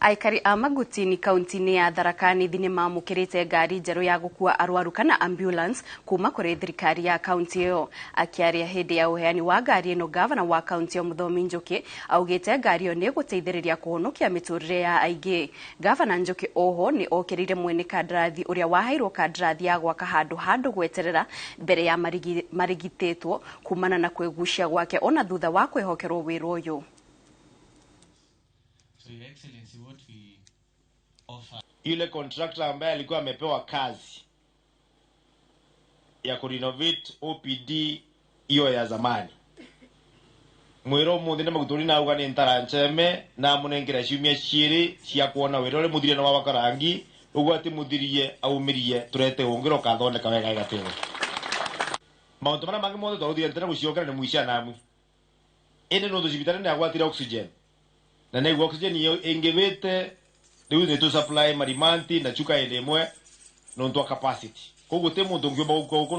Aikari a Magutini kaunti-inĩ ya Tharaka Nithi nĩ mamũkĩrĩte ngari njerũ ya gũkua arwaru kana ambulance kuma kũrĩ thirikari ya kaunti ĩyo. Akĩaria hĩndĩ ya ũheani wa ngari ĩno, gavana wa kaunti ĩyo Mũthomi Njuki augĩte ngari ĩyo nĩ ĩgũteithĩrĩria kũhonokia mĩtũrĩre ya aingĩ. Gavana Njuki oho nĩ okĩrĩire mwene kandarathi ũrĩa waheirwo kandarathi ya gwaka handũ handũ gweterera mbere ya marigitĩtwo kumana na kwĩgucia gwake ona thutha wa kwĩhokerwo wĩra ũyũ. So, Your Excellency, what we offer Yule contractor ambaye alikuwa amepewa kazi ya kurenovate OPD hiyo ya zamani, mwira umuthi ni maguturi nauga ni ntara ncheme na munengera ciumia ciiri cia kuona wira uria muthirie na wa wakarangi uguo ati muthirie aumirie turete ungira ukathondeka wega igatĩrwo maundu maria mangi mothe twaruthire ntena guciokera ni mwica namwe indi nundu cibitari ni agwatire oxygen na niguo oxygen iyo ingivite riu ni tu supply marimanti na chuka indi imwe nundu wa capacity koguo ti mundu ngiumba gukua guku.